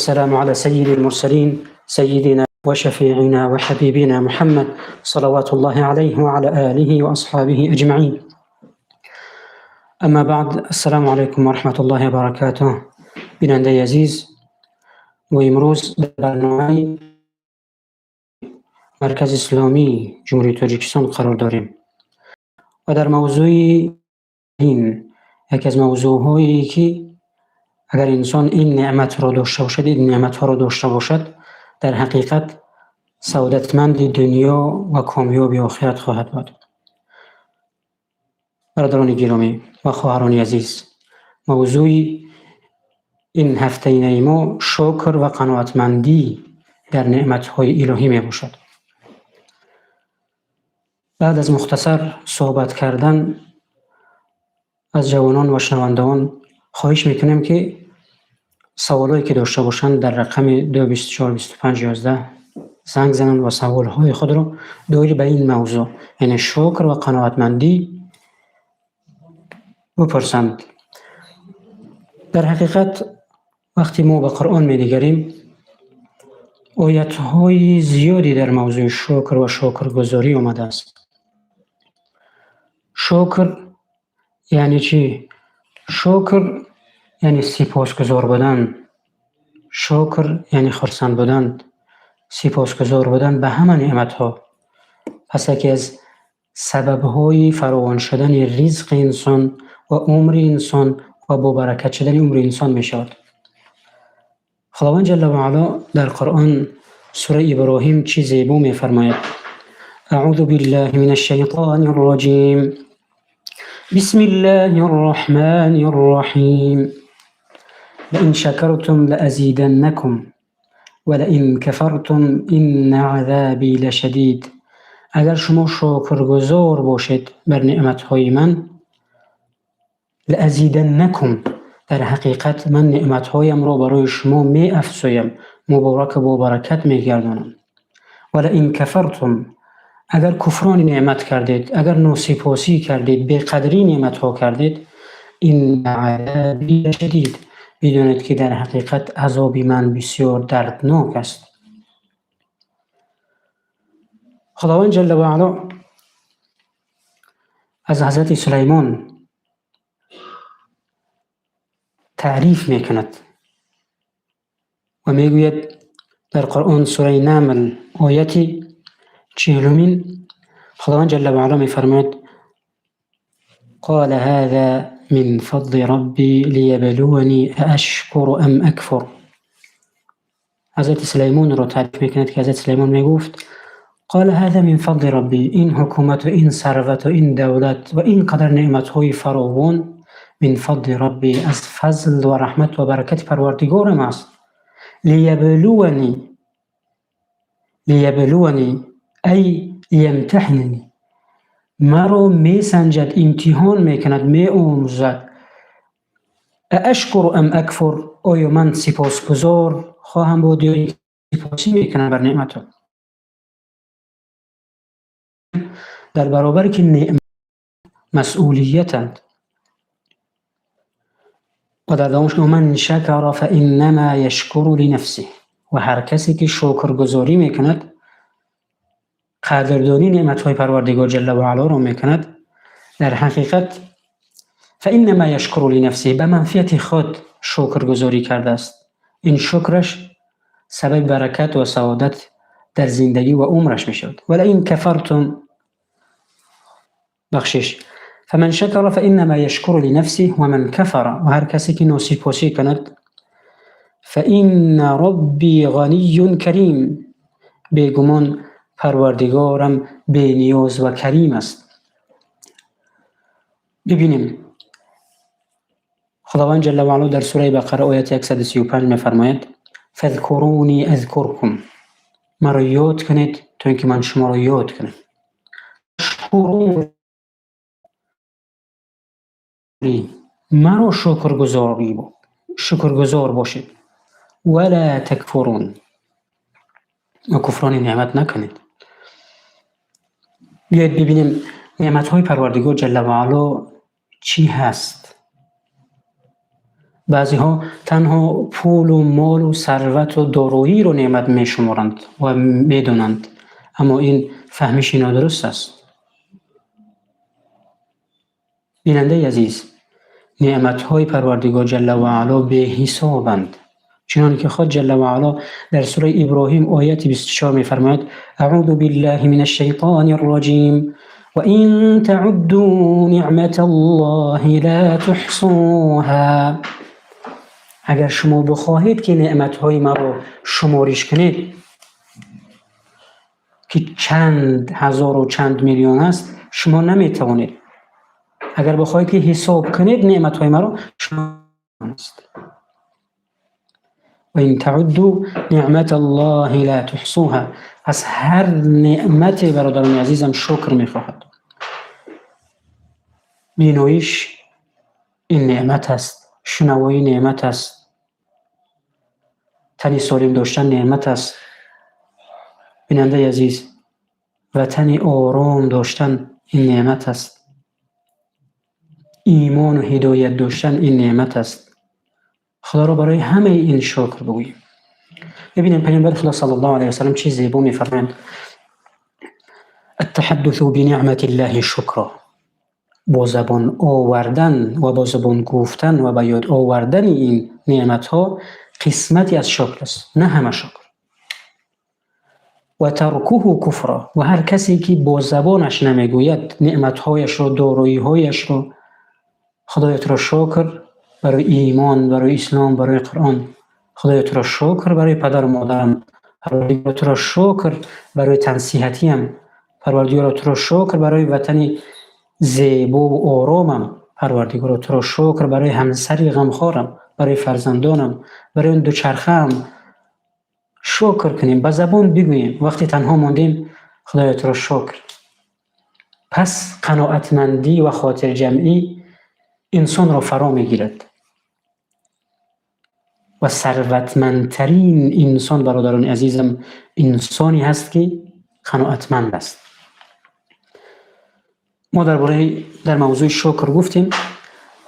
والسلام على سيد المرسلين، سيدنا وشفيعنا وحبيبنا محمد، صلوات الله عليه وعلى آله وأصحابه أجمعين. أما بعد، السلام عليكم ورحمة الله وبركاته. بیننده عزیز، و امروز در برنامه مرکز اسلامی جمهوری تاجیکستان قرار داریم و در موضوع این یکی از موضوعهایی که اگر انسان این نعمت را داشته باشد، این نعمت ها را داشته باشد، در حقیقت سعادتمند دنیا و کامیاب آخرت خواهد بود. برادران گرامی و خواهران عزیز، موضوع این هفته ما شکر و قناعتمندی در نعمت‌های الهی می باشد. بعد از مختصر صحبت کردن، از جوانان و شنوندگان خواهش میکنیم که سوالایی که داشته باشند در رقم 2 24 25 11 زنگ زنند و سوالهای خود را دایر به این موضوع، یعنی شکر و قناعتمندی، بپرسند. در حقیقت وقتی ما به قرآن می نگریم، آیت های زیادی در موضوع شکر و شکرگزاری آمده است. شکر یعنی چی؟ شکر یعنی سپاسگزار بودن. شکر یعنی خرسند بودن، سپاسگزار بودن به همه نعمت ها. پس یکی از سبب های فراوان شدن رزق انسان و عمر انسان و با برکت شدن عمر انسان می شود. خداوند جل و علا در قرآن، سوره ابراهیم، چی زیبا می فرماید. اعوذ بالله من الشیطان الرجیم، بسم الله الرحمن الرحیم. لئن شکرتم لأزیدنکم ولئن کفرتم إن عذابی لشدید. اگر شما شکرگزار باشید بر نعمتهای من، لأزیدنکم، در حقیقت من نعمتهایم را برای شما می افزایم، مبارک و با برکت می گردانم. ولئن کفرتم، اگر کفران نعمت کردید، اگر ناسپاسی کردید، بیقدری نعمت ها کردید، إن عذابی لشدید، بدانید که در حقیقت عذاب من بسیار دردناک است. خداوند جل و علا از حضرت سلیمان تعریف میکند و میگوید در قرآن، سوره نمل، آیت 40مین، خداوند جل و علا میفرماید: قال هذا من فضل ربي ليبلوني أأشكر أم أكفر. حضرت سلیمان را تعریف میکند که حضرت سلیمان میگفت: قال هذا من فضل ربي، این حکومت و این ثروت و این دولت و این قدر نعمت های فراوان، من فضل ربي، از فضل و رحمت و برکت پروردگارم است. ليبلوني، ليبلوني أي ليمتحنني، مرا میسنجد، امتحان میکند، میآموزد. أأشكر أم أكفر، آیا من سپاسگزار خواهم بود یا سپاسی میکنم بر نعمت؟ در برابر که نعمت مسئولیتند. و در دوامش: من شکر فإنما یشکر لنفسه. و هر کسی که شکرگزاری میکند، قدردانی نعمت های پروردگار جل و علا را میکند، در حقیقت فإنما یشکر لنفسه، به منفعت خود شکرگزاری کرده است. این شکرش سبب برکت و سعادت در زندگی و عمرش می شود. ولئن کفرتم، بخشش، فمن شکر فإنما یشکر لنفسه ومن کفر، و هر کسی که ناسپاسی کند، فإن ربی غنی کریم، بیگمان پروردگارم بینیاز و کریم است. ببینیم، خداوند جل و علا در سوره بقره، آیت 135 میفرماید: فاذکرونی اذکرکم، مرا یاد کنید تا اینکه من شما را یاد کنم. اشکروا لی، مرا شکرگزار باشید. ولا تکفرون، و کفران نعمت نکنید. بیاید ببینیم نعمت های پروردگار جل و علا چی هست. Баъзеҳо танҳо пулу молу сарвату дороиро неъмат мешуморанд ва медонанд, аммо ин фаҳмиши нодуруст аст. Бинандаи азиз, неъматҳои Парвардигор ҷалла ва аъло беҳисобанд. Чунон ки худ ҷалла ва аъло дар сураи Иброҳим ояти 24 мефармояд: аъузу биллаҳи минаш шайтонир роҷим ва ин таъудду неъматаллоҳи ла туҳсуҳа. Агар шумо бихоҳед ки неъматҳои маро шумориш кунед, ки чанд ҳазору чанд миллион аст, шумо наметавонед. Агар бихоҳед ки ҳисоб кунед неъматҳои маро, шумо аст. Ва ин таъудду неъматаллоҳи ла туҳсуҳа. Пас ҳар неъмате, бародарони азизам, шукр мехоҳад. Биноиш ин неъмат аст, шунавоӣ неъмат аст, тани солим доштан неъмат аст. Бинандаи азиз, ватани ором доштан ин неъмат аст, имону ҳидоят доштан ин неъмат аст. Худоро барои ҳамаи ин шукр бигӯем. Бибинем Паёмбари Худо саллаллоҳу алайҳи васаллам чӣ зебо мефармоянд: аттаҳаддусу бинеъматиллаҳи шукро. Бо забон овардан ва бо забон гуфтан ва ба ёд овардани ин неъматҳо қисмате аз шукр аст, на ҳама шукр. Ва таркуҳу куфро. Ва ҳар касе ки бо забонаш намегӯяд неъматҳояшро, дороиҳояшро, Худоё туро шукр барои имон, барои ислом, барои Қуръон, Худоё туро шукр барои падару модарам, Парвардигоро туро шукр барои тансиҳатиям, Парвардигоро туро шукр барои ватани зебову оромам, Парвардигоро туро шукр барои ҳамсари ғамхорам, барои фарзандонам, барои он дучархаам. Шукр кунем, ба забон бигӯем. Вақте танҳо мондем, Худоё туро шукр. Пас қаноатмандӣ ва хотирҷамъӣ инсонро фаро мегирад ва сарватмандтарин инсон, бародарони азизам, инсоне ҳаст ки қаноатманд аст. Мо дар бораи дар мавзӯи шукр гуфтем,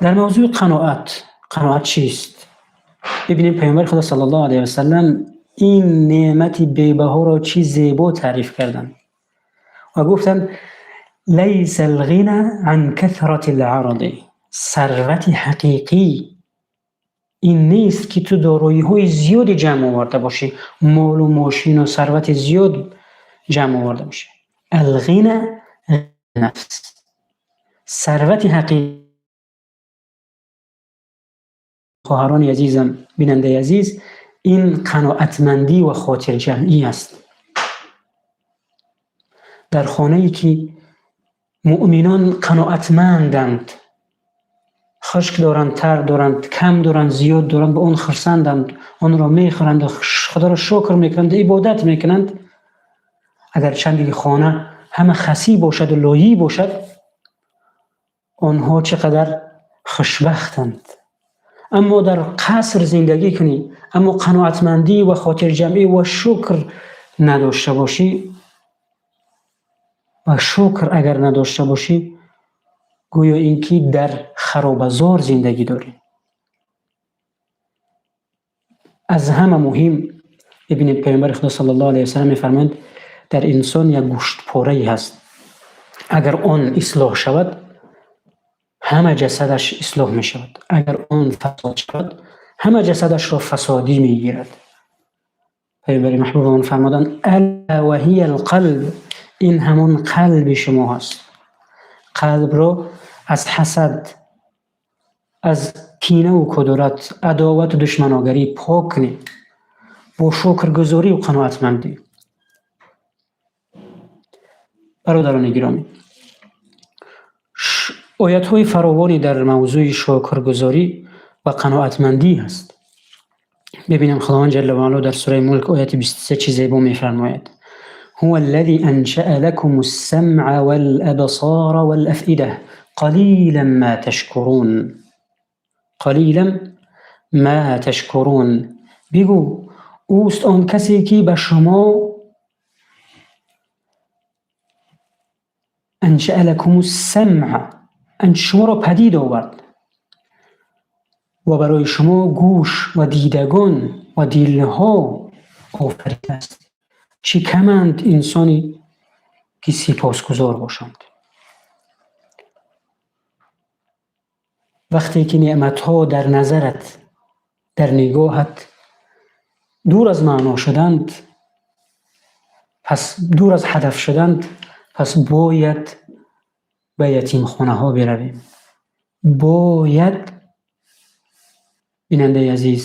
дар мавзӯи қаноат. Қаноат чист? Бибинем Паёмбари Худо саллаллоҳу алайҳи васаллам ин неъмати бебаҳоро чӣ зебо таъриф карданд ва гуфтанд: лайса алғина ан касрати алъаради. Сарвати ҳақиқӣ ин нест ки ту дороиҳои зиёде ҷамъ оварда бошӣ, молу мошину сарвати зиёд ҷамъ оварда бошӣ. Алғина нафс. Сарвати ҳақиқӣ, хоҳарони азизам, бинандаи азиз, ин қаноатмандӣ ва хотирҷамъӣ аст. Дар хонае ки муъминон қаноатманданд, хушк доранд, тар доранд, кам доранд, зиёд доранд, ба он хурсанданд, онро мехӯранд, Худоро шукр мекунанд, ибодат мекунанд. Агар чанде хона ҳама хасӣ бошаду лоӣ бошад, онҳо чӣ қадар хушбахтанд. Аммо дар қаср зиндагӣ кунӣ, аммо қаноатмандӣ ва хотирҷамъӣ ва шукр надошта бошӣ, ва шукр агар надошта бошӣ, гӯё ин ки дар харобазор зиндагӣ дорӣ. Аз ҳама муҳим, бибинед, Паёмбари Худо саллаллоҳу алайҳи васаллам мефармоянд: дар инсон як гӯштпорае ҳаст, агар он ислоҳ шавад, ҳама ҷасадаш ислоҳ мешавад, агар он фасод шавад, ҳама ҷасадашро фасодӣ мегирад. Паёмбари маҳбубамон фармуданд: ала ва ҳия алқалб. Ин ҳамон қалби шумо ҳаст. Қалбро аз ҳасад, аз кинаву кудурат, адовату душманогарӣ пок кунед бо шукргузорию қаноатмандӣ. Бародарони гиромӣ, оятҳои фаровоне дар мавзӯи шукргузорӣ ва қаноатмандӣ ҳаст. Бибинем Худованд ҷалла ва аъло дар сураи Мулк ояти 23 чӣ зебо мефармояд: ҳува аллази аншаа лакум ассамъа валабсора валафъида қалилан ма ташкурун. Қалилан ма ташкурун. Бигӯ, ӯст он касе ки ба шумо аншаа лакум ассамъа, шуморо падид овард, ва барои шумо гӯш ва дидагон ва дилҳо офаридааст. Чӣ каманд инсоне ки сипосгузор бошанд. Вақте ки неъматҳо дар назарат, дар нигоҳат дур аз маъно шуданд, пас дур аз ҳадаф шуданд, пас бояд ба ятимхонаҳо биравем. Бояд, бинандаи азиз,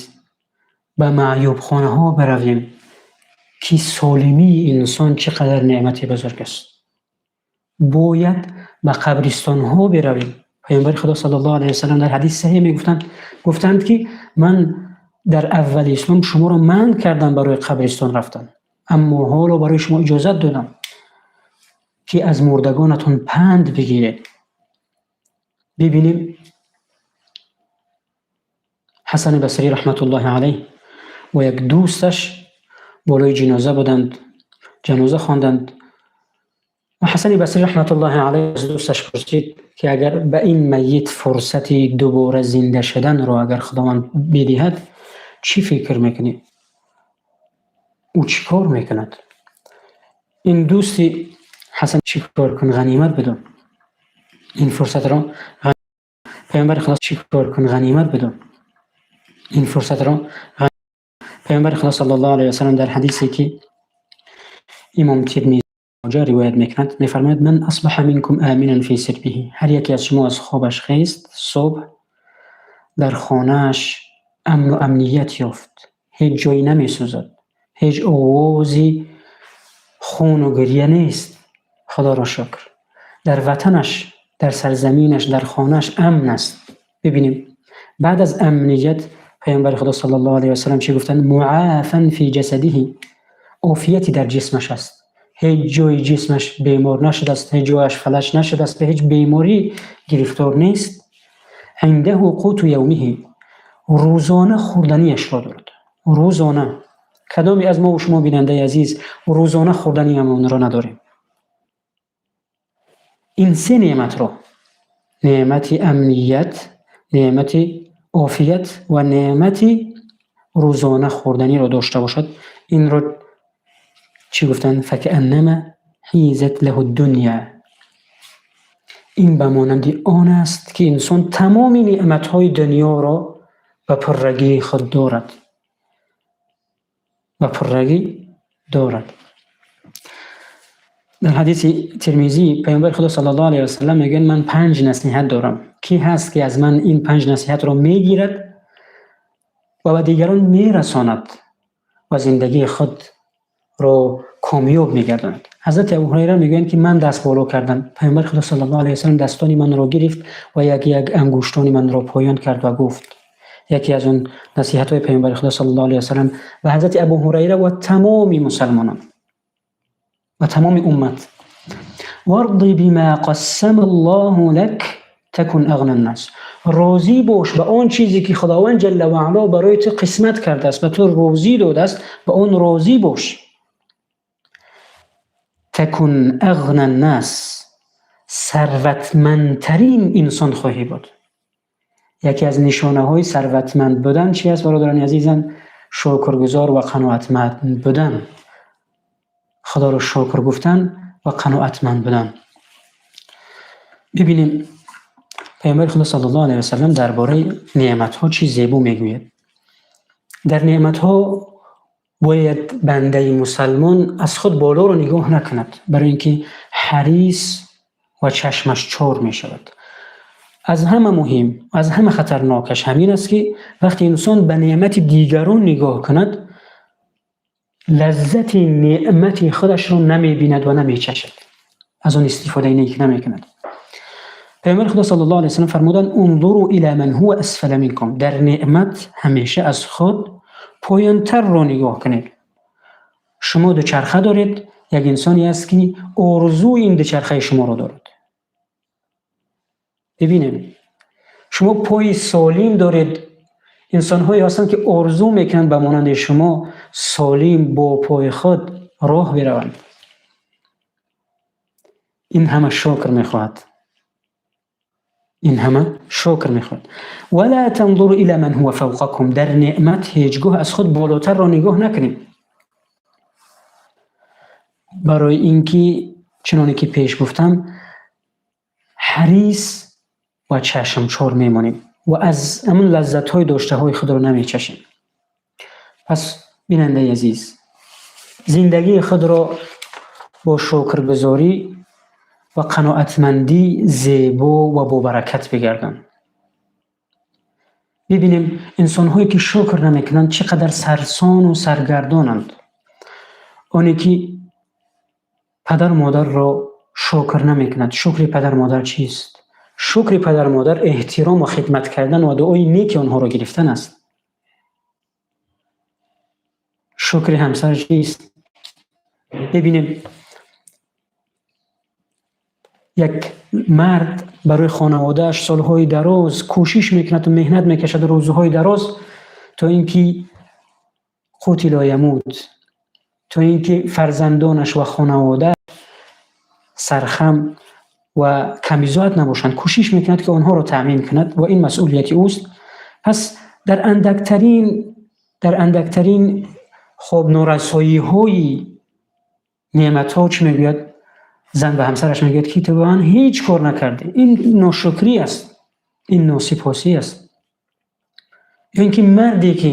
ба маъюбхонаҳо биравем, ки солимии инсон чӣ қадар неъмати бузург аст. Бояд ба қабристонҳо биравем. Паёмбари Худо саллаллоҳу алайҳи васаллам дар ҳадиси саҳеҳ мегуфтанд, гуфтанд ки ман дар аввали ислом шуморо манъ кардам барои қабристон рафтан, аммо ҳоло барои шумо иҷозат додам ки аз мурдагонатон панд бигиред. Бибинем, Ҳасани Басрӣ раҳматуллоҳи алайҳ ва як дӯсташ болои ҷиноза буданд, ҷаноза хонданд ва Ҳасани Басрӣ раҳматуллоҳи алайҳ аз дӯсташ пурсид ки агар ба ин майит фурсати дубора зинда шуданро агар Худованд бидиҳад, чӣ фикр мекунӣ? Ӯ чӣ кор мекунад? Ин дӯсти Ҳасан чӣ кор кун, ғанимат бидон. Ин фурсатро Паёмбари Худо чӣ кор кун, ғанимат бидон. Ин фурсатро Паёмбари Худо саллаллоҳу алайҳи васаллам дар ҳадисе ки Имом Тирмизӣ ривоят мекунад, мефармояд: ман асбаҳа минкум аминан фи сирбиҳи, ҳар яке аз шумо аз хобаш хест, субҳ дар хонааш амну амният ёфт, ҳеҷ ҷое намесӯзад, ҳеҷ овози хуну гиря нест, Худоро шукр, дар ватанаш, дар сарзаминаш, дар хонааш амн аст. Бибинем, баъд аз амният Паёмбари Худо саллаллоҳу алайҳи васаллам чӣ гуфтанд? Муафан фи ҷасадиҳи, офияте дар ҷисмаш аст, ҳеҷ ҷои ҷисмаш бемор нашудааст, ҳеҷ ҷояш фалаҷ нашудааст, ба ҳеҷ беморӣ гирифтор нест. Индаҳу қуту явмиҳи, рӯзона хӯрданиашро дорад. Рӯзона. Кадоме аз мо ва шумо, бинандаи азиз, рӯзона хӯрданиамонро надорем? Ин се неъматро, неъмати амният, неъмати офият ва неъмати рӯзона хӯрданиро дошта бошад, инро чӣ гуфтанд? Факааннама ҳизат лаҳу дунья, ин ба монанди он аст ки инсон тамоми неъматҳои дунёро ба пуррагии худ дорад, ба пуррагӣ дорад. Дар ҳадиси Тирмизӣ Паёмбари Худо саллаллоҳу алайҳи васаллам мегӯянд: ман панҷ насиҳат дорам, кӣ ҳаст ки аз ман ин панҷ насиҳатро мегирад ва ба дигарон мерасонад ва зиндагии худро комёб мегардонад? Ҳазрати Абу Ҳурайра мегӯянд ки ман даст боло кардам, Паёмбари Худо саллаллоҳу алайҳи васаллам дастони манро гирифт ва як як ангуштони манро поён кард ва гуфт. Яке аз он насиҳатҳои Паёмбари Худо саллаллоҳу алайҳи васаллам ба ҳазрати Абу Ҳурайра ва тамоми мусалмонон ва тамоми уммат: варди бима қассама Аллоҳу лак такун ағна ннас, розӣ бош ба он чизе ки Худованд ҷалла ва аъло барои ту қисмат кардааст, ба ту рӯзӣ додааст, ба он розӣ бош. Такун ағна ннас, сарватмандтарин инсон хоҳӣ буд. Яке аз нишонаҳои сарватманд будан чи аст, бародарони азизам? Шукргузор ва қаноатманд будан, Худоро шукр гуфтан ва қаноатманд будан. Бибинем, Паёмбари Худо саллаллоҳу алайҳи васаллам дар бораи неъматҳо чӣ зебо мегӯяд. Дар неъматҳо бояд бандаи мусалмон аз худ болоро нигоҳ накунад, барои ин ки ҳарис ва чашмаш чор мешавад. Аз ҳама муҳим, аз ҳама хатарнокаш ҳамин аст, ки вақте инсон ба неъмати дигарон нигоҳ кунад, лаззати неъмати худашро намебинад ва намечашад, аз он истифодаи нек намекунад. Паёмбари Худо саллаллоҳу алайҳи васаллам фармуданд: унзуру ила ман ҳува асфала минкум, дар неъмат ҳамеша аз худ поёнтарро нигоҳ кунед. Шумо дучарха доред, як инсоне аст ки орзуи ин дучархаи шуморо дорад. Бибинем, шумо пои солим доред, инсонҳое ҳастанд ки орзу мекунанд ба монанди шумо солим бо пои худ роҳ бираванд. Ин ҳама шукр мехоҳад. Ин ҳама шукр мехоҳад. Вала танзуру ила ман ҳува фавқакум, дар неъмат ҳеҷгоҳ аз худ болотарро нигоҳ накунем, барои инки чуноне ки пеш гуфтам, ҳарис ва чашмчор мемонем ва аз ҳамон лаззатҳои доштаҳои худро намечашем. Пас бинандаи азиз, зиндагии худро бо шукргузорӣ ва қаноатмандӣ зебо ва бобаракат бигардон. Бибинем, инсонҳое ки шукр намекунанд, чӣ қадар сарсону саргардонанд. Оне ки падару модарро шукр намекунад. Шукри падару модар чист? Шукри падару модар эҳтиром ва хидмат кардан ва дуои неки онҳоро гирифтан аст. Шукри ҳамсар чист? Бибинем, як мард барои хонаводааш солҳои дароз кӯшиш мекунад ва меҳнат мекашад, рӯзҳои дароз, то ин ки қути лоямут, то ин ки фарзандонаш ва хонавода сархам ва камбизоат набошанд. Кӯшиш мекунад, ки онҳоро таъмин кунад, ва ин масъулияти ӯст. Пас дар андактарин хоб норасоиҳои неъматҳо чӣ мегӯяд? Зан ба ҳамсараш мегӯяд, ки ту ба ман ҳеҷ кор накардӣ. Ин ношукрӣ аст, ин носипосӣ аст. Ё ин ки марде ки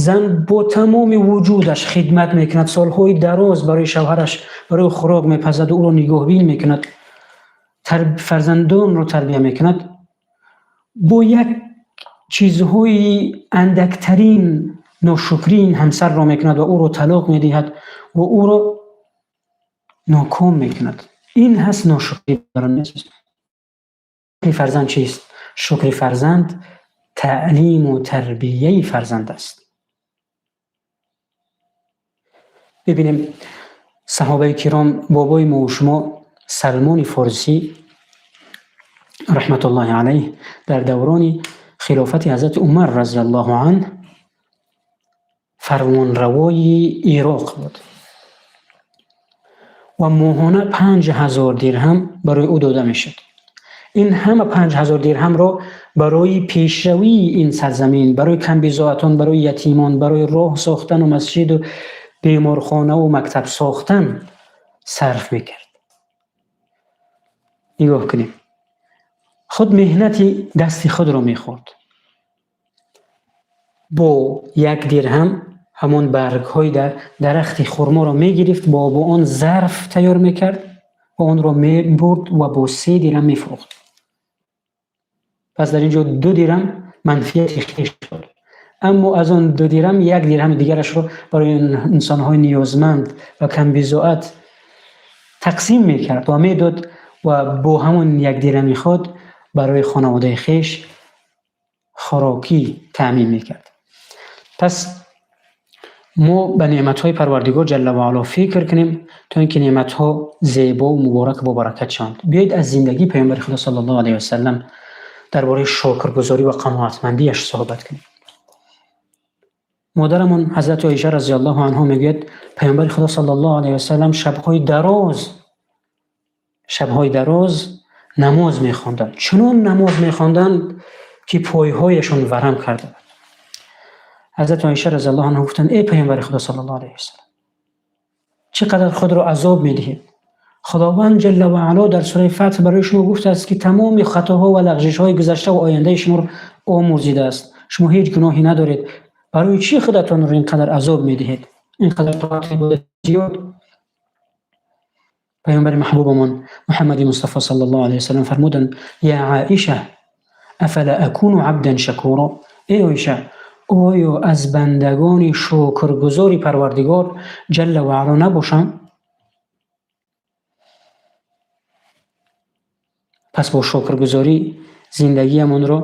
зан бо тамоми вуҷудаш хидмат мекунад, солҳои дароз барои шавҳараш, барои хӯрок мепазаду ӯро нигоҳбин мекунад, фарзандонро тарбия мекунад, бо як чизҳои андактарин ношукрӣ ин ҳамсарро мекунад ва ӯро талоқ медиҳад ва ӯро ноком мекунад. Ин ҳаст ношукрӣ. Шукри фарзанд чист? Шукри фарзанд таълиму тарбияи фарзанд аст. Бибинем, саҳобаи киром, бобои мо шумо Салмони Форсӣ раҳматуллоҳи алайҳ дар даврони хилофати ҳазрати Умар разияллоҳу анҳ фармонравои Ироқ буд ва моҳона 5000 дирҳам барои ӯ дода мешуд. Ин ҳама 5000 дирҳамро барои пешравии ин сарзамин, барои камбизоатон, барои ятимон, барои роҳ сохтану масҷиду беморхонаву мактаб сохтан сарф мекард. Нигоҳ кунем, худ меҳнати дасти худро мехӯрд. Бо як дирҳам ҳамон баргҳои дарахти хурморо мегирифт, бо он зарф тайёр мекард ва онро мебурд ва бо 3 дирҳам мефурӯхт. Пас дар ин ҷо 2 дирҳам манфиати хеш буд, аммо аз он 2 дирҳам як дирҳами дигарашро барои инсонҳои ниёзманд ва камбизоат тақсим мекард ва медод ва бо ҳамон як дирҳами худ барои хонаводаи хеш хӯрокӣ таъмин мекард. Пас мо ба неъматҳои Парвардигор ҷалла ва аъло фикр кунем, то ин ки неъматҳо зебо, муборак, бобаракат шаванд. Биёед, аз зиндагии паёмбари Худо саллаллоҳу алайҳи васалам дар бораи шукргузорӣ ва қаноатмандиаш суҳбат кунем. Модарамон ҳазрати Оиша разияллоҳу анҳо мегӯяд: паёмбари Худо саллаллоҳу алайҳи васалам шабҳои дароз намоз мехонданд, чунон намоз мехонданд, ки пойҳояшон варам карда буд. Ҳазрати Оиша разияллоҳу анҳо гуфтанд: «Эй паёмбари Худо саллаллоҳу алайҳи васалам, чӣ қадар худро азоб медиҳед? Худованд ҷалла ва аъло дар сураи Фатҳ барои шумо гуфтааст, ки тамоми хатоҳо ва лағжишҳои гузашта ва ояндаи шуморо омӯрзидааст. Шумо ҳеҷ гуноҳе надоред. Барои чӣ худатонро ин қадар азоб медиҳед, ин қадар зиёд?» Паёмбари маҳбубамон Муҳаммади Мустафо саллаллоҳу алайҳи васалам фармуданд: «Я Оиша, афала акуну абдан шакуро?» Эй Оиша, оё аз бандагони шукргузори Парвардигор ҷалла ва аъло набошам? Пас бо шукргузорӣ зиндагиямонро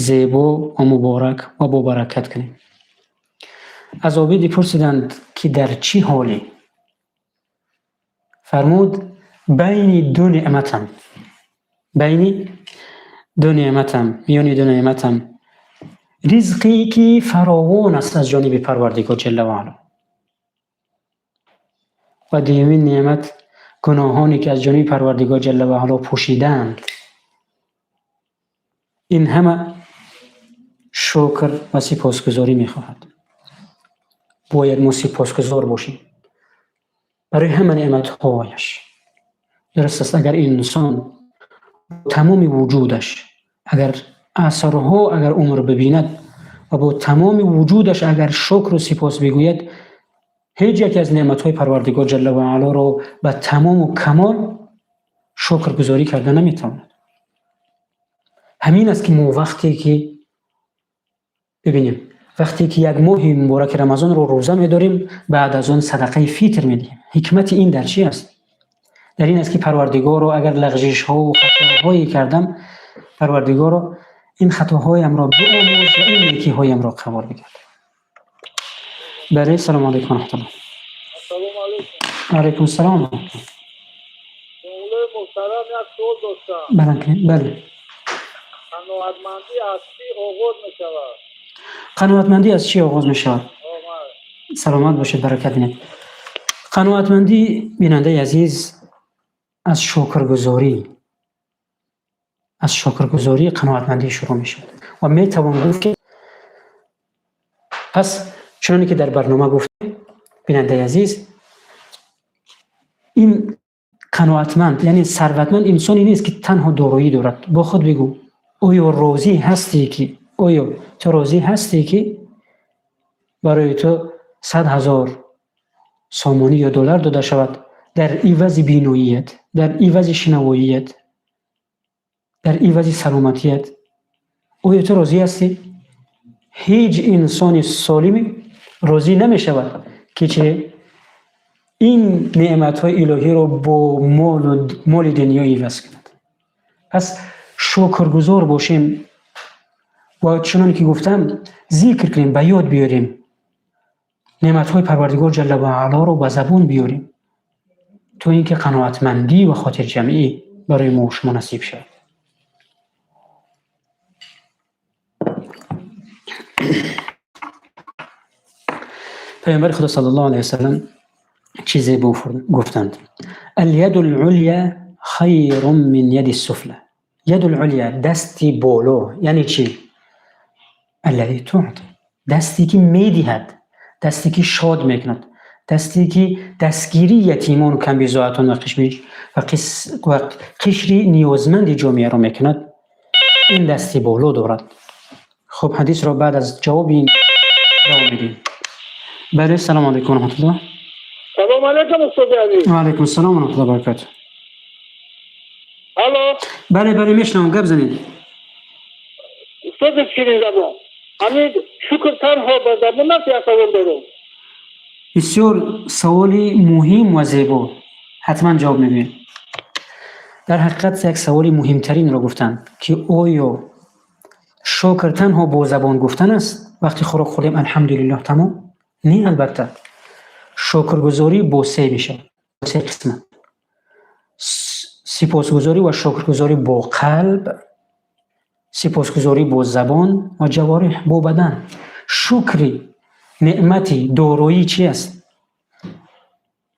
зебо ва муборак ва бобаракат кунем. Аз обиде пурсиданд, ки дар чӣ ҳоле? Фармуд: «Байни ду неъматам, байни ду неъматам, миёни ду неъматам, ризқе ки фаровон аст аз ҷониби Парвардигор ҷалла ва аъло, ва дуюмин неъмат гуноҳоне ки аз ҷониби Парвардигор ҷалла ва аъло пӯшидаанд.» Ин ҳама шукр ва сипосгузорӣ мехоҳад. Бояд мо сипосгузор бошем барои ҳама неъматҳояш. Дуруст аст, агар инсон тамоми вуҷудаш, агар асрҳо агар умр бибинад ва бо тамоми вуҷудаш агар шукру сипос бигӯяд, ҳеҷ яке аз неъматҳои Парвардигор ҷалла ва аълоро ба тамому камол шукргузорӣ карда наметавонад. Ҳамин аст, ки мо вақте ки бибинем, вақте ки як моҳи мубораки Рамазонро рӯза медорем, баъд аз он садақаи фитр медиҳем. Ҳикмати ин дар чӣ аст? Дар ин аст, ки Парвардигоро, агар лағжишҳову хатоҳое кардам, Парвардигоро, ин хатоҳоямро биомӯз ва ин некиҳоямро қабул бигирд. Бале, салому алайкум раҳматуллоҳ. Ассалому алайкум. Алайкум салом. Мавлои муҳтарам, як суол доштам. Баланд кунед, бале. Қаноатмандӣ аз чӣ оғоз мешавад? Қаноатмандӣ аз чӣ оғоз мешавад? Саломат бошед, баракат бинед. Қаноатмандӣ, бинандаи азиз, аз шукргузорӣ, аз шукргузорӣ қаноатмандӣ шурӯъ мешавад ва метавон гуфт, ки пас чуноне ки дар барнома гуфтем, бинандаи азиз, ин қаноатманд, яъне сарватманд, инсоне нест, ки танҳо дороӣ дорад. Бо худ бигӯ: оё розӣ ҳастӣ ки, оё ту розӣ ҳастӣ, ки барои ту 100 000 сомонӣ ё доллар дода шавад дар ивази биноият, дар ивази шинавоият, дар ивази саломатият? Оё ту розӣ ҳастӣ? Ҳеҷ инсони солиме розӣ намешавад, ки че ин неъматҳои илоҳиро бо моли дунё иваз кунад. Пас шукргузор бошем ва чуноне ки гуфтам, зикр кунем, ба ёд биёрем неъматҳои Парвардигор ҷалла ва аълоро, ба забон биёрем, то ин ки қаноатмандӣ ва хотирҷамъӣ барои мо шумо насиб шавад. Паёмбари Худо саллаллоҳу алайҳи васаллам чизе гуфтанд: اليد العليا خير من يد السفلى. يد العليا, дасти боло, яъне чӣ? الذي تعطي, дасте ки медиҳад, дасте ки шод мекунад, дасте ки дастгирии ятимону камбизоатон ва қишри ниёзманди ҷомеаро мекунад, ин дасти боло дорад. Хуб, ҳадисро баъд аз ҷавоби ин давом медиҳем. Бале, салому алайкум раҳматуллоҳ. Салом алайкум, устоди азиз. Ва алайкум ассалом ва раҳматуллоҳи баракатуҳ. Алло. Бале, мешунавам, гап занед. Устоди ширинзабон, ҳамин шукр танҳо ба забон аст? Як савол дорам. Бисёр саволи муҳим ва зебо, ҳатман ҷавоб мегӯем. Дар ҳақиқат як саволи муҳимтаринро гуфтанд, ки оё шукр танҳо бо забон гуфтан аст? Вақти хӯрок хӯрдем, алҳамдулиллоҳ, тамом? Не, албатта, шукргузорӣ бо се мешавад, бо се қисмат: сипосгузорӣ ва шукргузорӣ бо қалб, сипосгузорӣ бо забон ва ҷавориҳ, бо бадан. Шукри неъмати дороӣ чи аст?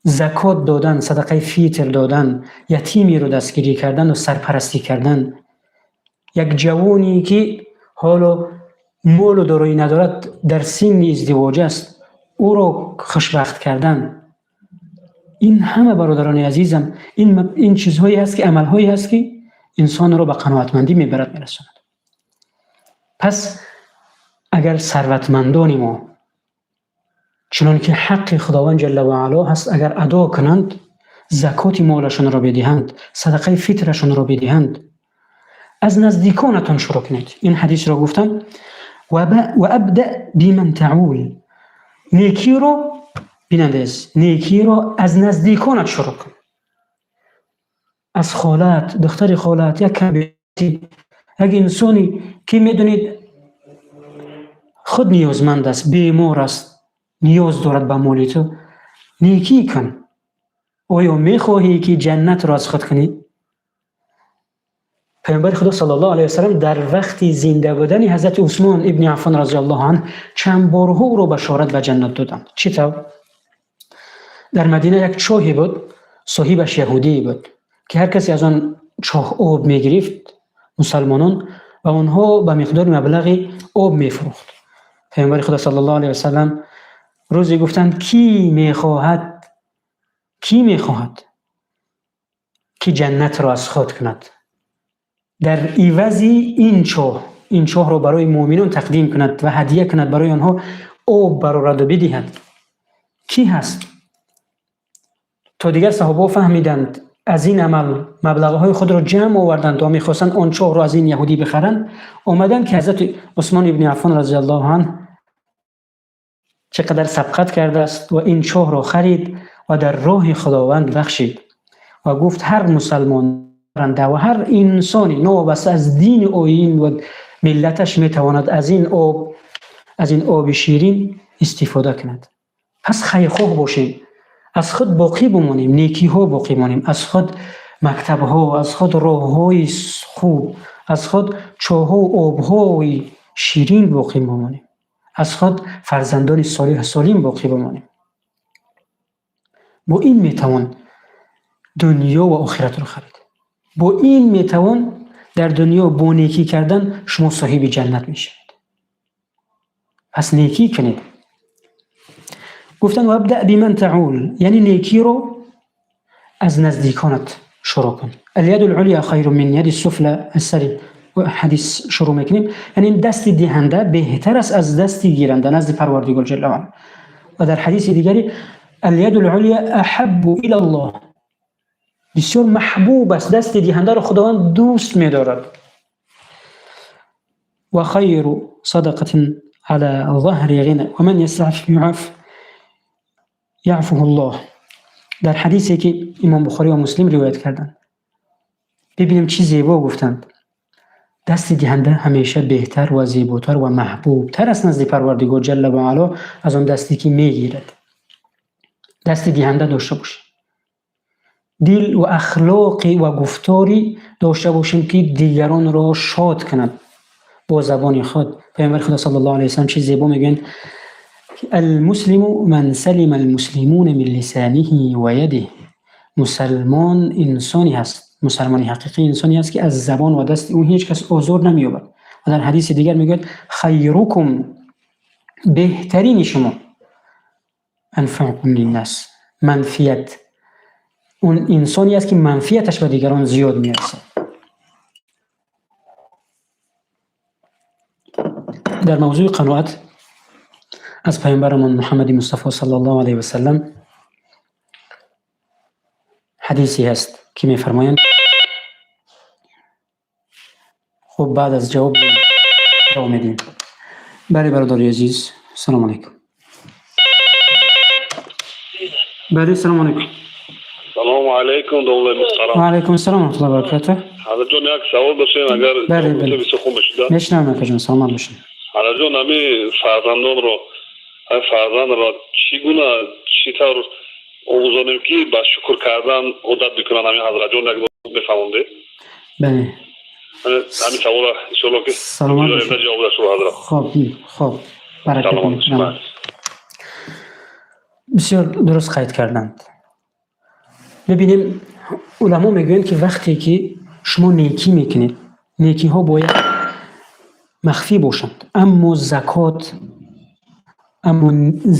Закот додан, садақаи фитр додан, ятимеро дастгирӣ кардану сарпарастӣ кардан, як ҷавоне ки ҳоло молу дороӣ надорад, дар синни издивоҷ аст, ӯро хушбахт кардан. Ин ҳама, бародарони азизам, ин чизҳое ҳаст, ки амалҳое ҳаст, ки инсонро ба қаноатмандӣ мебарад, мерасонад. Пас агар сарватмандони мо чунон ки ҳаққи Худованд ҷалла ва аъло ҳаст, агар адо кунанд, закоти молашонро бидиҳанд, садақаи фитрашонро бидиҳанд, аз наздиконатон шурӯъ кунед. Ин ҳадисро гуфтам: وابدأ بمن تعول. Некиро, бинандаи азиз, некиро аз наздиконат шурӯъ кун, аз холат, духтари холат, як як инсоне ки медонед, худ ниёзманд аст, бемор аст, ниёз дорад ба моли ту, некӣ кун. Оё мехоҳӣ, ки ҷаннатро аз худ кунӣ? Паёмбари Худо саллаллоҳу алайҳи васаллам дар вақти зинда будани ҳазрати Усмон ибни Аффон разияллоҳу анҳ чанд борҳо ӯро башорат ба ҷаннат доданд. Чӣ тавр? Дар Мадина як чоҳе буд, соҳибаш яҳудие буд, ки ҳар касе аз он чоҳ об мегирифт, мусалмонон ва онҳо ба миқдори маблағи об мефурӯхт. Паёмбари Худо саллаллоҳу алайҳи васаллам рӯзе гуфтанд: кӣ мехоҳад, кӣ мехоҳад ки ҷаннатро аз худ кунад дар ивази ин чоҳ, ин чоҳро барои муъминон тақдим кунад ва ҳадия кунад, барои онҳо об барораду бидиҳад? Кӣ ҳаст? То дигар саҳобаҳо фаҳмиданд, аз ин амал маблағҳои худро ҷамъ оварданд ва мехостанд он чоҳро аз ин яҳудӣ бихаранд. Омаданд, ки ҳазрати Усмон ибни Аффон разияллоҳу анҳ чӣ қадар сабқат кардааст ва ин чоҳро харид ва дар роҳи Худованд бахшид ва гуфт: ҳар мусалмон ва ҳар инсоне новобаста аз дини, оин ва миллаташ метавонад аз ин об, аз ин оби ширин истифода кунад. Пас хайрхоҳ бошем, аз худ боқӣ бимонем, некиҳо боқӣ монем, аз худ мактабҳо, аз худ роҳҳои хуб, аз худ чоҳҳо, обҳои ширин боқӣ бимонем, аз худ фарзандони солиҳу солим боқӣ бимонем. Бо ин метавон дунё ва охиратро харид. Бо ин метавон дар дунё бо некӣ кардан шумо соҳиби ҷаннат мешавед. Пас некӣ кунед. Гуфтанд: وابدأ بمن تعول, яъне некиро аз наздиконат шурӯъ кун. اليد العليا خير من اليد السفلى. Аз сари ҳадис шурӯъ мекунем, яъне дасти диҳанда беҳтар аст аз дасти гиранда назди Парвардигор ҷалла ва ала. Ва дар ҳадиси дигаре: اليد العليا أحب إلى الله. Бисёр маҳбуб аст, дасти диҳандаро Худованд дӯст медорад. وخير صدقة على ظهر غنى ومن يستعفف يعف يعفه الله. Дар ҳадисе ки Имом Бухорӣ ва Муслим ривоят карданд, бибинем, чӣ зебо гуфтанд: дасти диҳанда ҳамеша беҳтар ва зеботар ва маҳбубтар аст назди Парвардигор ҷалла ва ало аз он дасте ки мегирад. Дасти диҳанда дошта бошем, дил ва ахлоқи ва гуфторӣ дошта бошем, ки дигаронро шод кунад бо забони худ. Паёмбари Худо саллаллоҳу алайҳи васаллам чӣ зебо мегӯянд: المسلم من سلم المسلمون من لسانه ويده. Мусалмон инсоне ҳаст, мусалмони ҳақиқӣ инсоне аст, ки аз забон ва дасти ӯ ҳеҷ кас озор намеёбад. Ва дар ҳадиси дигар мегӯяд: خيركم, беҳтарини шумо, أنفعكم للناس, манфиат, он инсоне аст, ки манфиаташ ба дигарон зиёд мерасад. Дар мавзӯи қаноат аз паёмбарамон Муҳаммади Мустафо саллаллоҳу алайҳи васаллам ҳадисе ҳаст, ки мефармоянд. Хуб, баъд аз ҷавоб давом медиҳем. Бале, бародари азиз, салому алайкум. Бале, салому алайкум. Салому алайкум, домла муҳтарам. Ва алайкум ассалом ва раҳматуллоҳи ва баракатуҳ. Ҳазратҷон, як савол доштем, агар Бале, бале. бисёр хуб мешуда. Мешунавам, акаҷон, саломат бошед. Ҳазратҷон, ҳами фарзандонро, ҳами фарзандро чӣ гуна, чӣ тавр омӯзонем, ки ба шукр кардан одат бикунанд? Ҳамин, ҳазратҷон, як мефаҳмондед? Бале. Ҳамин саволро, иншоалло, ки Саломат бошед. ҷавоб дошта, ҳазрат. Хуб, баракат. Саломат бошед. Бисёр дуруст қайд карданд. Бибинем, уламо мегӯянд, ки вақте ки шумо некӣ мекунед, некиҳо бояд махфӣ бошанд, аммо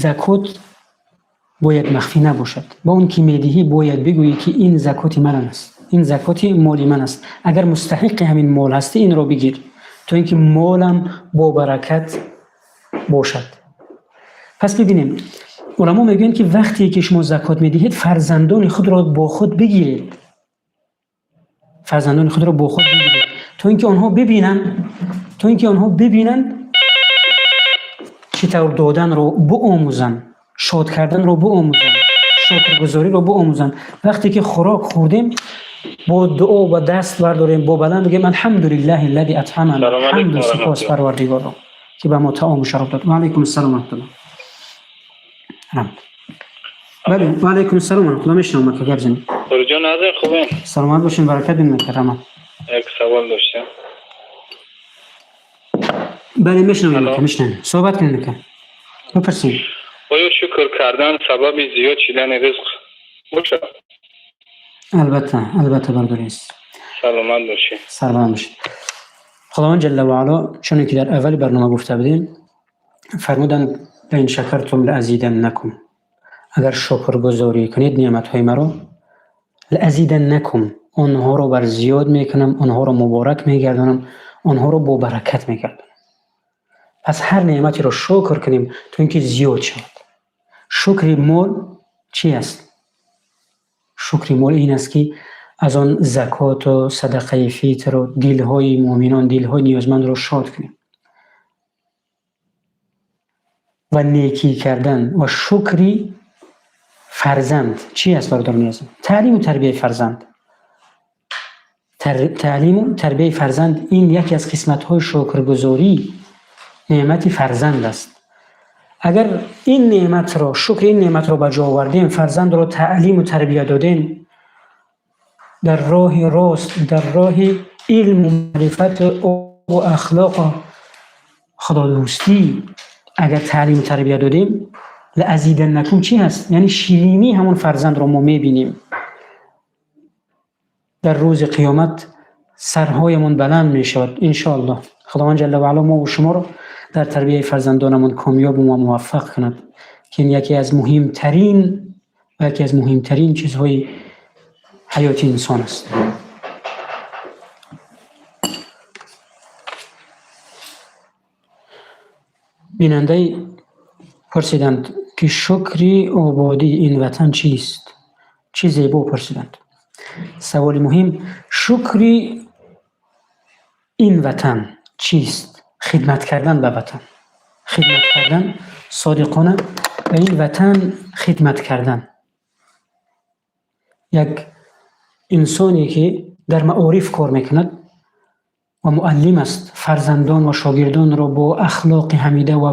закот бояд махфӣ набошад. Ба он ки медиҳӣ, бояд бигӯӣ, ки ин закоти ман аст, ин закоти моли ман аст. Агар мустаҳиқи ҳамин мол ҳастӣ, инро бигир, то ин ки молам бо баракат бошад. Пас бибинем, уламо мегӯянд, ки вақте ки шумо закот медиҳед, фарзандони худро бо худ бигиред, фарзандони худро бо худ бигиред, то ин ки онҳо бибинанд, то ин ки онҳо бибинанд, чӣ тавр доданро биомӯзанд, шод карданро биомӯзанд, шукргузориро биомӯзанд. Вақте ки хӯрок хӯрдем, бо дуо ба даст бардорем, бо баланд бигӯем: الحمد لله الذي أطعمنا. Салом алейкум, ҳамду сипос раҳматуллоҳ. Парвардигорро, ки ба мо таому шароб дод. Ва алайкум ассалом ва раҳматуллоҳ. Раҳмат. Бале, ва алайкум ассалом ва раҳматуллоҳ. Мешунавам, ака, гап занед. Қориҷон азиз, хубем? Саломат бошед, баракат бинед, ака, раҳмат. Як савол доштем. Бале, мешунавем. Алло. Ака, мешунавем, суҳбат кунед, ака, бипурсед. Оё шукр кардан сабаби зиёд шудани ризқ бошад? Албатта, албатта, бародари азиз. Саломат бошед. Сарбаланд бошед. Худованд ҷалла ва аъло, чуне ки дар аввали барнома гуфта будем, фармуданд: лаин шакартум лаазиданнакум. Агар шукргузорӣ кунед неъматҳои маро, лаазиданнакум, онҳоро бар зиёд мекунам, онҳоро муборак мегардонам, онҳоро бо баракат мегардонам. Пас ҳар неъматеро шукр кунем, то ин ки зиёд шавад. Шукри мол чӣ аст? Шукри мол ин аст, ки аз он закоту садақаи фитру дилҳои муъминон, дилҳои ниёзмандро шод кунем. Ва некӣ кардан ва шукри фарзанд чӣ аст, бародарони азиз? Таълиму тарбияи фарзанд. Таълиму тарбияи фарзанд ин яке аз қисматҳои шукргузорӣ неъмати фарзанд аст. Агар ин неъматро, шукри ин неъматро ба ҷо овардем, фарзандро таълиму тарбия додем, дар роҳи рост, дар роҳи илму маърифату ахлоқу худодӯстӣ агар таълиму тарбия додем, лаазиданнакум чӣ ҳаст? Яъне ширинии ҳамон фарзандро мо мебинем. Дар рӯзи қиёмат сарҳоямон баланд мешавад, иншоаллоҳ. Худованд ҷалла ва аъло мову шуморо дар тарбияи фарзандонамон комёбу ва муваффақ кунад, ки ин яке аз муҳимтарин ва яке аз муҳимтарин чизҳои ҳаёти инсон аст. Бинандаи пурсиданд, ки шукри ободии ин ватан чист? Чӣ зебо пурсиданд. Саволи муҳим: шукри ин ватан чист? Хидмат кардан ба ватан, хидмат кардан содиқона ба ин ватан, хидмат кардан. Як инсоне ки дар маориф кор мекунад ва муаллим аст, фарзандон ва шогирдонро бо ахлоқи ҳамида ва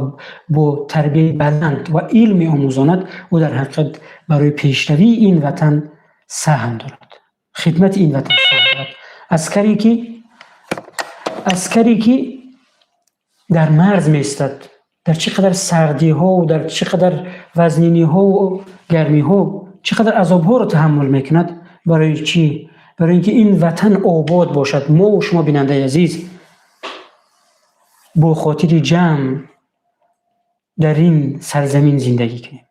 бо тарбияи баланд ва илм меомӯзонад, ӯ дар ҳақиқат барои пешравии ин ватан саҳм дорад, хидмати ин ватан саҳм дорад. Аскаре ки дар марз меистад, дар чӣ қадар сардиҳо, дар чӣ қадар вазниниҳо, гармиҳо, чӣ қадар азобҳоро таҳаммул мекунад, барои чӣ? Барои инки ин ватан обод бошад. Мо ва шумо, бинандаи азиз, бо хотири ҷамъ дар ин сарзамин зиндагӣ кунем.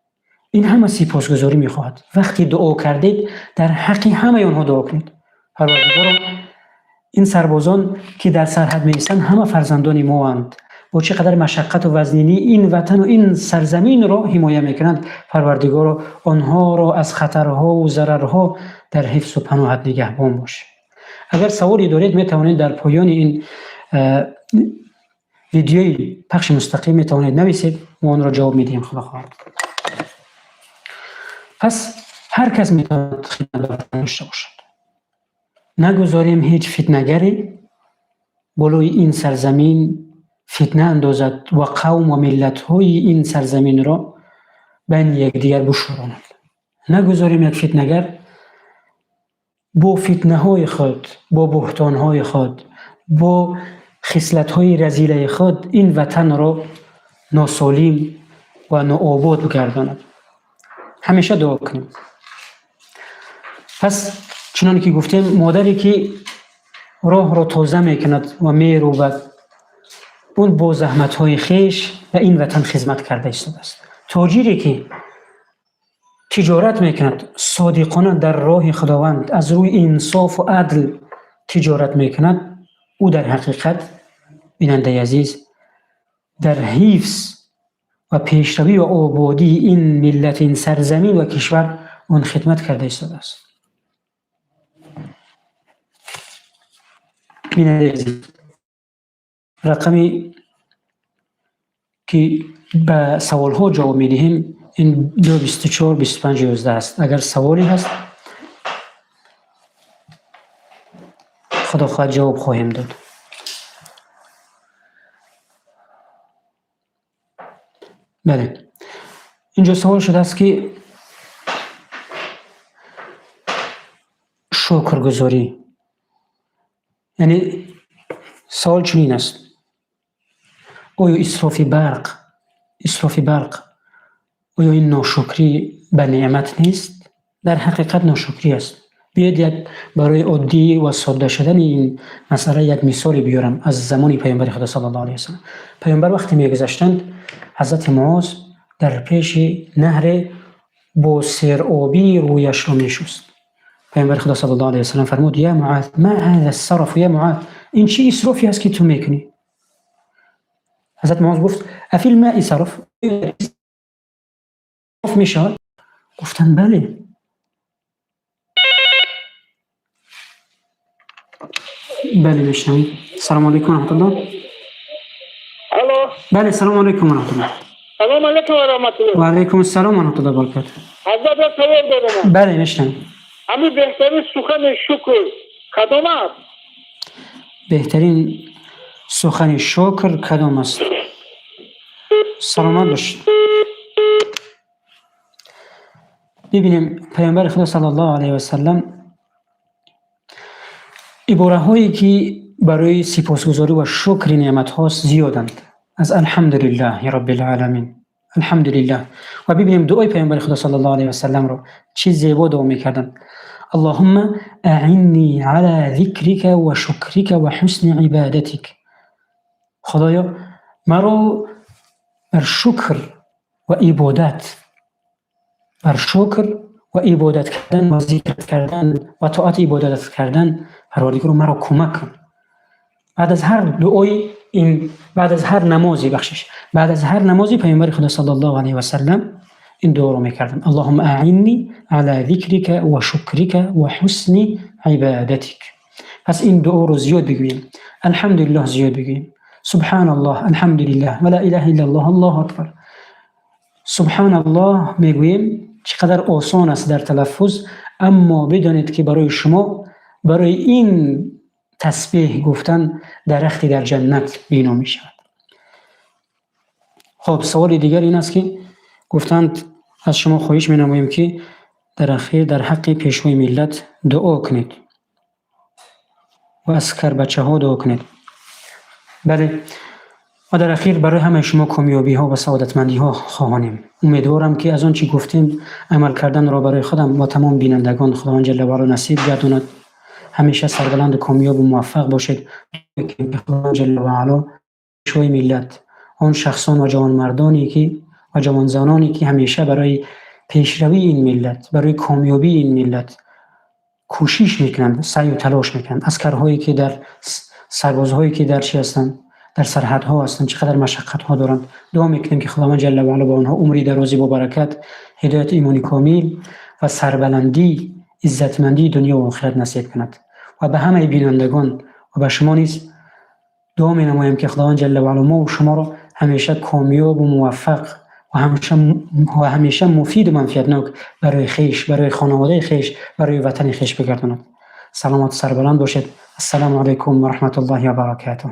Ин ҳама сипосгузорӣ мехоҳад. Вақте дуо кардед, дар ҳаққи ҳамаи онҳо дуо кунед. Парвардигоро, ин сарбозон ки дар сарҳад меистанд, ҳама фарзандони моанд. Бо чӣ қадар машаққату вазнинӣ ин ватану ин сарзаминро ҳимоя мекунанд. Парвардигоро, онҳоро аз хатарҳову зарарҳо дар ҳифзу паноҳат нигаҳбон бош. Агар саволе доред, метавонед дар поёни ин видеои пахши мустақим метавонед нависед, мо онро ҷавоб медиҳем, худо хоҳад. Пас ҳар кас метавонад хидмат ба ватан дошта бошад. Нагузорем ҳеҷ фитнагаре болои ин сарзамин фитна андозад ва қавм ва миллатҳои ин сарзаминро байни якдигар бушӯронад. Нагузорем як фитнагар бо фитнаҳои худ, бо буҳтонҳои худ, бо хислатҳои разилаи худ ин ватанро носолим ва нообод бигардонад. Ҳамеша дуо кунем. Пас чуноне ки гуфтем, модаре ки роҳро тоза мекунад ва мерӯбад, он бо заҳматҳои хеш ба ин ватан хизмат карда истодааст. Тоҷире ки тиҷорат мекунад, содиқона дар роҳи Худованд аз рӯи инсофу адл тиҷорат мекунад, ӯ дар ҳақиқат, бинандаи азиз, дар ҳифз ва пешравӣ ва ободии ин миллат, ин сарзамин ва кишвар он хидмат карда истодааст. Бинандаи азиз, рақаме ки ба саволҳо ҷавоб медиҳем, ин 2 24 25 11 аст. Агар саволе ҳаст, худо хоҳад, ҷавоб хоҳем дод. Бале, инҷо савол шудааст, ки шукргузорӣ, яъне савол чунин аст: оё исрофи барқ оё ин ношукрӣ ба неъмат нест? Дар ҳақиқат ношукрӣ аст. Биёед, як барои оддӣ ва содда шудани ин масъала як мисоле биёрам аз замони паёмбари Худо саллаллоҳу алайҳи васаллам. Паёмбар вақте мегузаштанд, ҳазрати Муоз дар пеши наҳре бо серобӣ рӯяшро мешуст. Паёмбари Худо саллаллоҳу алайҳи васаллам фармуд: «Я Муаз, ма ҳаза сараф, я Муаз, ин чӣ исрофе аст, ки ту мекунӣ?» Ҳазрат Муоз гуфт: «Афил маи сараф, исроф мешавад?» Гуфтанд: «Бале». Бале, мешунавем. Салому алайкум ва раҳматуллоҳ. Алло. Бале, салому алайкум ва раҳматуллоҳ. Салом алейкум ва раҳматуллоҳ. Ва алайкум ассалом ва раҳматуллоҳи ва баракатуҳ. Ҳазрат, як савол дорам. Бале, мешунавем. Ҳамин беҳтарин сухани шукр кадом аст? Беҳтарин сухани шукр кадом аст? Саломат бошед. Бибинем, паёмбари Худо саллаллоҳу алайҳи васаллам ибораҳое, ки барои сипосгузорӣ ва шукри неъматҳост, зиёданд. Аз алҳамдулиллаҳи роббил оламин, алҳамдулиллаҳ. Ва бибинем дуои паёмбари Худо саллаллоҳу алайҳи васалламро, чӣ зебо дуо мекарданд: «Аллоҳумма аинни ала зикрика ва шукрика ва ҳусни ибадатик». Худоё, маро бар шукр ва ибодат, бар шукр ва ибодат кардан ва зикр кардан ва тоати ибодат кардан, Парвардигоро, маро кӯмак кун. Баъд аз ҳар дуои ин, баъд аз ҳар намозе, бахшиш, баъд аз ҳар намози паёмбари Худо саллаллоҳу алайҳи васаллам ин дуоро мекарданд: «Аллоҳумма аинни ала зикрика ва шукрика ва ҳусни ибадатик». Пас ин дуоро зиёд бигӯем, алҳамдулиллоҳ зиёд бигӯем, субҳаналлоҳ, алҳамдулиллаҳ ва ла илаҳа иллаллоҳ, аллоҳу акбар. Субҳаналлоҳ мегӯем, чӣ қадар осон аст дар талаффуз, аммо бидонед, ки барои шумо барои ин тасбеҳ гуфтан дарахте дар ҷаннат бино мешавад. Хуб, саволи дигар ин аст, ки гуфтанд, аз шумо хоҳиш менамоем, ки дар ахир дар ҳаққи пешвои миллат дуо кунед ва аз карбачаҳо дуо кунед. Бале, ва дар ахир барои ҳамаи шумо комёбиҳо ва саодатмандиҳо хоҳонем. Умедворам, ки аз он чӣ гуфтем амал карданро барои худам ва тамом бинандагон Худованд ҷалла ваала насиб гардонад. Ҳамеша сарбаланду комёбу муваффақ бошед. Худованд ҷалла ваало пешвои миллат, он шахсон ва ҷавонмардоне ки ва ҷавонзаноне, ки ҳамеша барои пешравии ин миллат, барои комёбии ин миллат кӯшиш мекунанд, саъю талош мекунанд, аскарҳое ки дар, сарбозҳое ки дар чӣ ҳастанд, дар сарҳадҳо ҳастанд, чӣ қадар машаққатҳо доранд, дуо мекунем, ки Худованд ҷалла ваала ба онҳо умри дарози бобаракат, ҳидояти имони комил ва сарбаландӣ, иззатмандии дунё ва охират насиб кунад. Ва ба ҳамаи бинандагон ва ба шумо низ дуо менамоям, ки Худованд ҷалла ваала мо шуморо ҳамеша комёбу муваффақ ва ҳамеша муфиду манфиатнок барои хеш, барои хонаводаи хеш, барои ватани хеш бигардонад. Саломату сарбаланд бошед. Ассалому алайкум ва раҳматуллоҳи ва баракатуҳ.